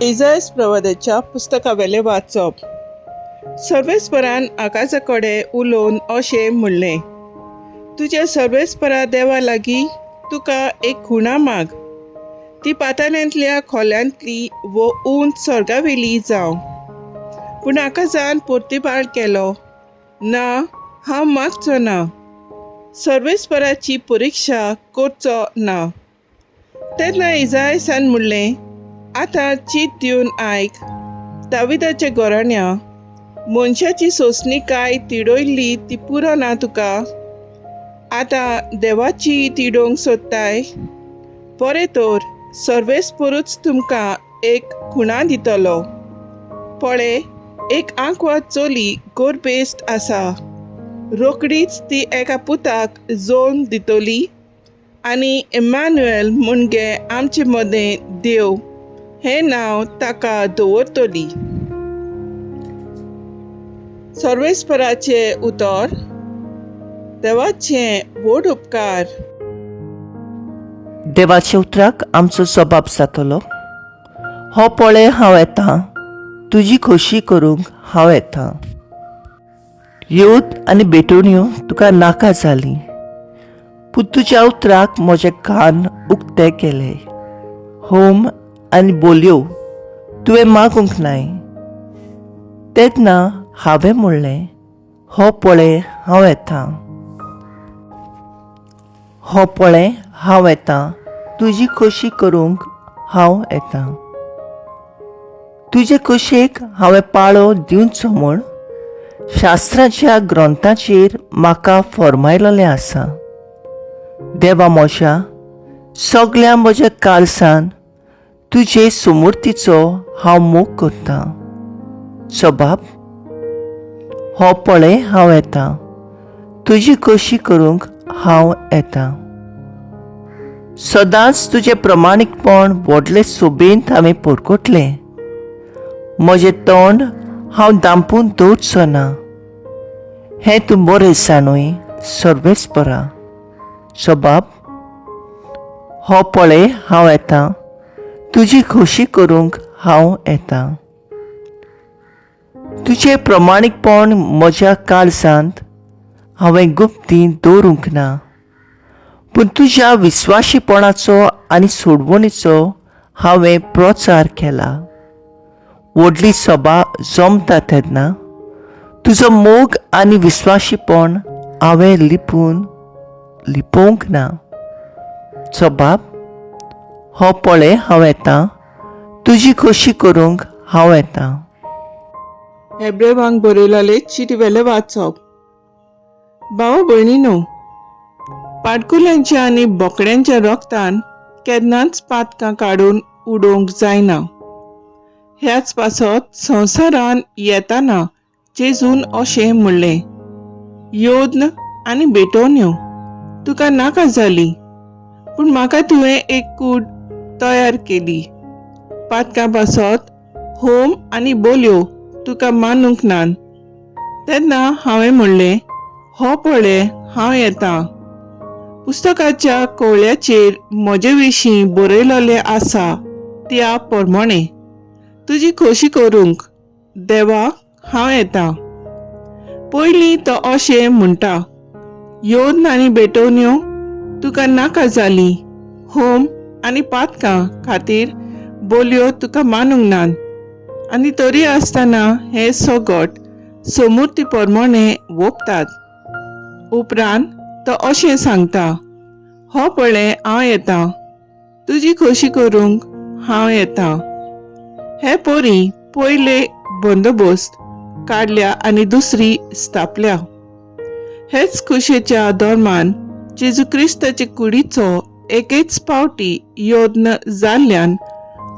इजायस प्रवादाच्या पुस्तकावेलें वाचप. सर्वेस्परान आकाशा कडेन उलोवन अशें म्हणलें, तुज्या सर्वेस्परा देवा लागीं तुका एक खुणा माग, ती पाताळांतल्या खोल्यांतली वो उंच स्वर्गावेली जावं. पूण आकाशान पोर्तिबाळ केलो, ना, हांव मागचो ना, सर्वेस्पराची परिक्षा करचो ना. तेन्ना इजायसान म्हणलें, आतां चीत दिवन आयक, दाविदाच्या घराण्या, मनशाची सोंसणीकाय तिडयल्ली ती पुरो ना तुका, आतां देवाची तिडोवंक सोदताय? बरें तर, सर्वेस्परूच तुमकां एक खुणा दितलो. पळय, एक आंकवार चली गोरबेस्त आसा, रोखडीच ती एका पुताक जल्म दितली आनी इम्मानुएल म्हणजे आमचे मदें देव हें नांव ताका दवरतली. सर्वेस्पराचें उतर. देवाचे व्हड उपकार. देवाच्या उतराक आमचो जबाब जातलो. हो पळय हांव येता, तुजी खोशी करूंक हांव येता. येवत आनी भेटवण्यो तुका नाका जाली, पूण तुज्या उतराक म्हजे कान उक्ते केले. होम आनी बोलयो तुवें मागूंक नाय. तेन्ना हांवें म्हणलें, हो पळय हांव येता. हो पळय हांव येता, तुजी खोशी करूंक हांव येता. तुजे खोशयेक हांवें पाळो दिवचो म्हूण शास्त्राच्या ग्रंथाचेर म्हाका फॉर्मायलेलें आसा. देवा म्हज्या, सगल्या म्हज्या काळजान तुजे सुमूर्तीचो हांव मोग करतां. सबाब, हो पळय हांव येता, तुजी खोशी करूंक हांव येता. सदांच तुजें प्रमाणीकपण व्हडले सोबेंत हांवें परकोटलें. म्हजें तोंड हांव दांपून दवरचो ना, हें तूं बरें जाणूय सर्वेस्परा. सबाब, हो पळय हांव येता, तुजी खोशी करूंक हांव येता. तुजें प्रमाणीकपण म्हज्या काळजांत हांवें गुप्ती दवरूंक ना, पूण तुज्या विस्वाशीपणाचो आनी सोडवणीचो हांवें प्रचार केला. व्हडली सभा जमता तेन्ना तुजो मोग आनी विस्वाशीपण हांवें लिपून लिपोवंक ना. सबाब, हो पळय हांव येता, तुजी खोशी करूंक हांव येता. हेब्रेवांक बरयलेले चिटवेलें वाचप. भाव भयणीनो, पाडकुल्यांच्या आनी बोकड्यांच्या रोगतान केन्नाच पातकां काडून उडोवंक जायना. ह्याच पासत संवसारान येताना जेजून अशें म्हणलें, योद्न आनी भेटवण्यो तुका नाका जाली, पूण म्हाका तुवें एक कूड तयार केली. पातकां पासत होम आनी बोलयो तुका मानूंक नात. तेन्ना हांवें म्हणलें, हो पळय हांव येता, पुस्तकाच्या कोवळ्याचेर म्हजे विशीं बरयलेलें आसा त्या प्रमाणें तुजी खोशी करूंक देवा हांव येता. पयलीं तो अशें म्हणटा, योद्न आनी भेटवण्यो तुका नाका जाली, होम आनी पातकां खातीर बोलयो तुका मानूंक नात. आनी तरी आसतना हे सगट समुर्ती प्रमाणें वोपतात. उपरांत तो अशें सांगता, हो पळय हांव येता, तुजी खोशी करूंक हांव येता. हे पोरी पयले बंदोबस्त काडल्या आनी दुसरी स्थापल्या. हेच खुशेच्या धर्मान जेजू क्रिस्ताचे कुडीचो एकेच पावटी यत्न जाल्ल्यान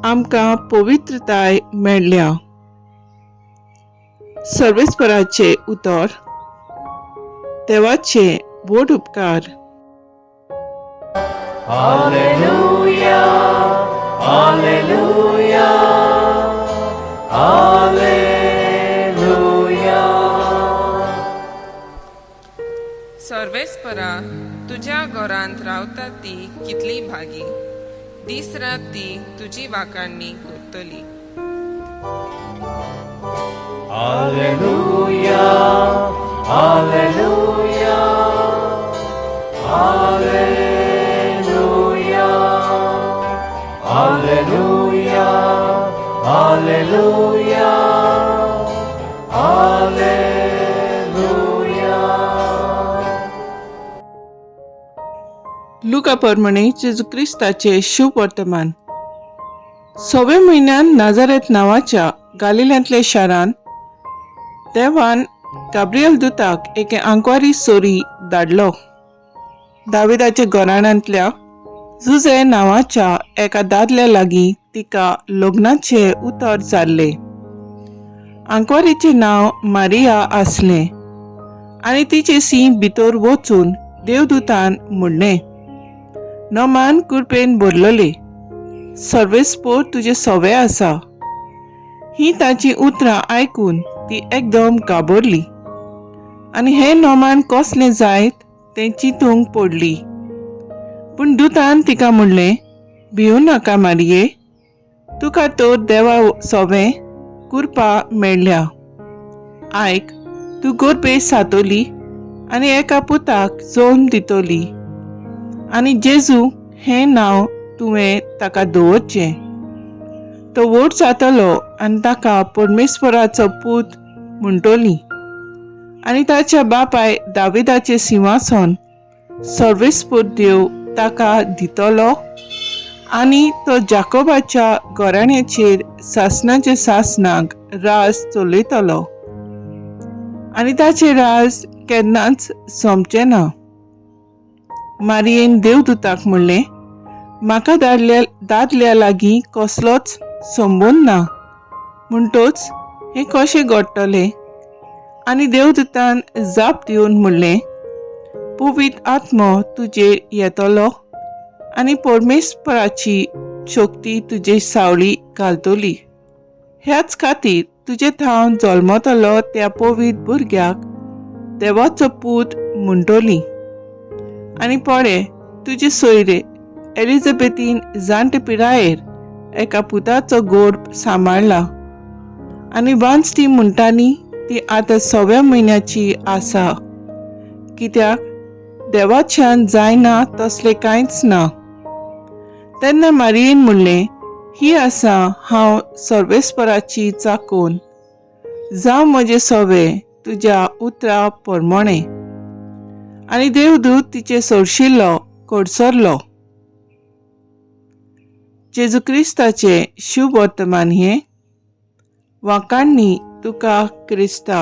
आमकां पवित्रताय मेळ्ळ्या. सर्वेस्पराचे उतर. देवाचे व्हड उपकार. Alleluia, Alleluia, Alleluia. सर्वेस्परा, तुज्या घरांत रावता ती कितली भागी, दीस रात ती तुजी वाखाणणी करतली. लुका परमणे जेजू क्रिस्ताचे शुभवर्तमान. सव्या म्हयन्यान नाजारेत नांवाच्या गालिल्यांतल्या शारान देवान गाब्रियल दुताक एके आंकवारी सोरी धाडलो. दाविदाच्या घराण्यांतल्या जुजे नांवाच्या एका दादल्या लागीं तिका लग्नाचें उतर जाल्लें. आंकवारीचें नांव मारिया आसलें आनी तिचे सी भितर वचून देवदूतान म्हणलें, नमान कृपेन भरलेले, सर्वेस्पोर तुजें सवें आसा. ही ताची उतरां आयकून ती एकदम घाबरली आनी हें नोमान कसलें जायत तें चिंतूंक पडली. पूण दुतान तिका म्हणलें, भिवूं नाका मारिये, तुका तर देवा सोवें कृपा मेळ्ळ्या. आयक, तूं गोरबे सातोली आनी एका पुताक जल्म दितली आनी जेजू हें नांव तुवें ताका दवरचें. तो व्हड जातलो आनी ताका परमेश्वराचो पूत म्हणटली आनी ताच्या बापाय दाविदाचें सिंहासन सर्वेस्पूर देव ताका दितलो आनी तो जाकोबाच्या घराण्याचेर सासणाच्या सासणाक राज चलयतलो आनी ताचें राज केन्नाच सोंपचें ना. मारियेन देवदूताक म्हणलें, म्हाका दादल्या दादल्या लागीं कसलोच संबंद ना, म्हणटोच हें कशें घडटलें? आनी देवदूतान जाप दिवन म्हणलें, पवित्र आत्मो तुजेर येतलो आनी परमेश्वराची शक्ती तुजे सावळी घालतली. ह्याच खातीर तुजे थावन जल्मतलो त्या पवित्र भुरग्याक देवाचो पूत म्हणटली. आनी पळय, तुजे सोयरे एलिझाबेथीन जाणटे पिरायेर एका पुताचो गोर्भ सांबाळ्ळा आनी वांजटी म्हणटाली ती आतां सव्या म्हयन्याची आसा, कित्याक देवाच्यान जायना तसलें कांयच ना. तेन्ना मारियेन म्हणलें, ही आसा हांव सर्वेस्पराची चाकोन, जावं म्हजें सवें तुज्या उतरा प्रमाणें. आनी देवदूत तिचे सोरशिल्लो कडसरलो. जेजू क्रिस्ताचें शुभवर्तमान हें. वाकांनी तुका क्रिस्ता.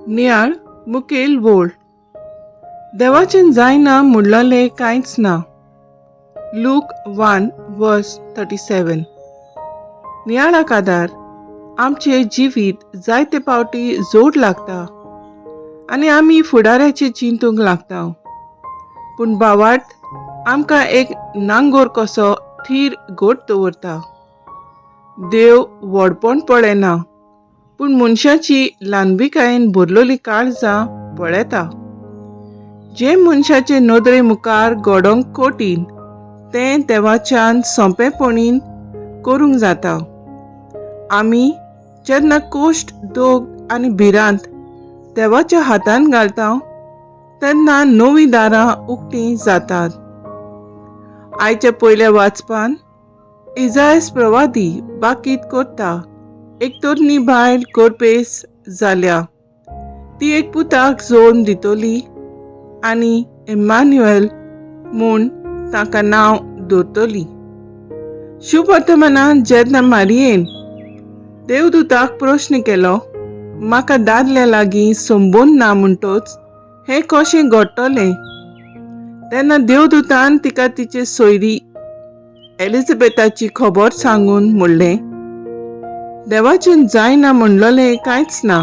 नियाळ मुखेल वोळ. देवाचें जायना म्हणलेलें कांयच ना. लूक 1:37. नियाळाक आदार. आमचें जिवीत जायते पावटी जोड लागता आनी आमी फुडाऱ्याचें चिंतूंक लागता, पूण भावार्थ आमकां एक नांगोर कसो थीर घट दवरता. देव व्हडपण पळयना, पूण मनशाची ल्हानविकायेन भरलेली काळजां पळयता. जें मनशाचे नदरे मुखार घडोवंक कठीण तें देवाच्यान सोंपेपणीन करूंक जाता. आमी जेन्ना कश्ट, दोग आनी भिरांत देवाच्या हातान घालता तेन्ना नवीं दारां उक्तीं जातात. आयच्या पयल्या वाचपान इजायस प्रवादी बाकीत करता एक तरणी बायल गोरपेस जाल्या, ती एक पुताक जल्म दितली आनी इम्मान्युएल म्हूण ताका नांव दवरतली. शुभवर्तमानान जेन्ना मारियेन देवदूताक प्रश्न केलो, म्हाका दादल्या लागीं संबंद ना म्हणटोच हें कशें घडटलें, तेन्ना देवदूतान तिका तिचे सोयरी एलिझाबेथाची खबर सांगून म्हणलें, देवाचें जायना म्हणलेलें कांयच ना.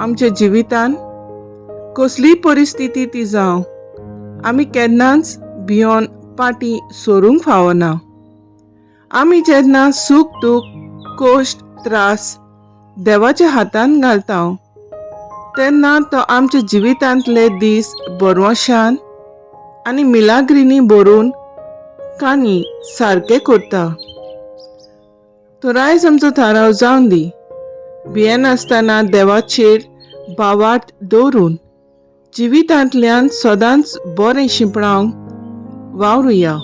आमच्या जिवितान कसलीय परिस्थिती ती जावं, आमी केन्नाच भियोन पाटी सरूंक फावना. आमी जेन्ना सूख दूख, कश्ट, त्रास देवाच्या हातान घालता तेन्ना तो आमच्या जिवितांतले दीस बरवशान आनी मिलाग्रिनी भरून काणी सारके करता. तर आयज आमचो थाराव जावन दी. भियेनासतना देवाचेर भावार्थ दवरून जिवितांतल्यान सदांच बरें शिंपणावंक वावरुया.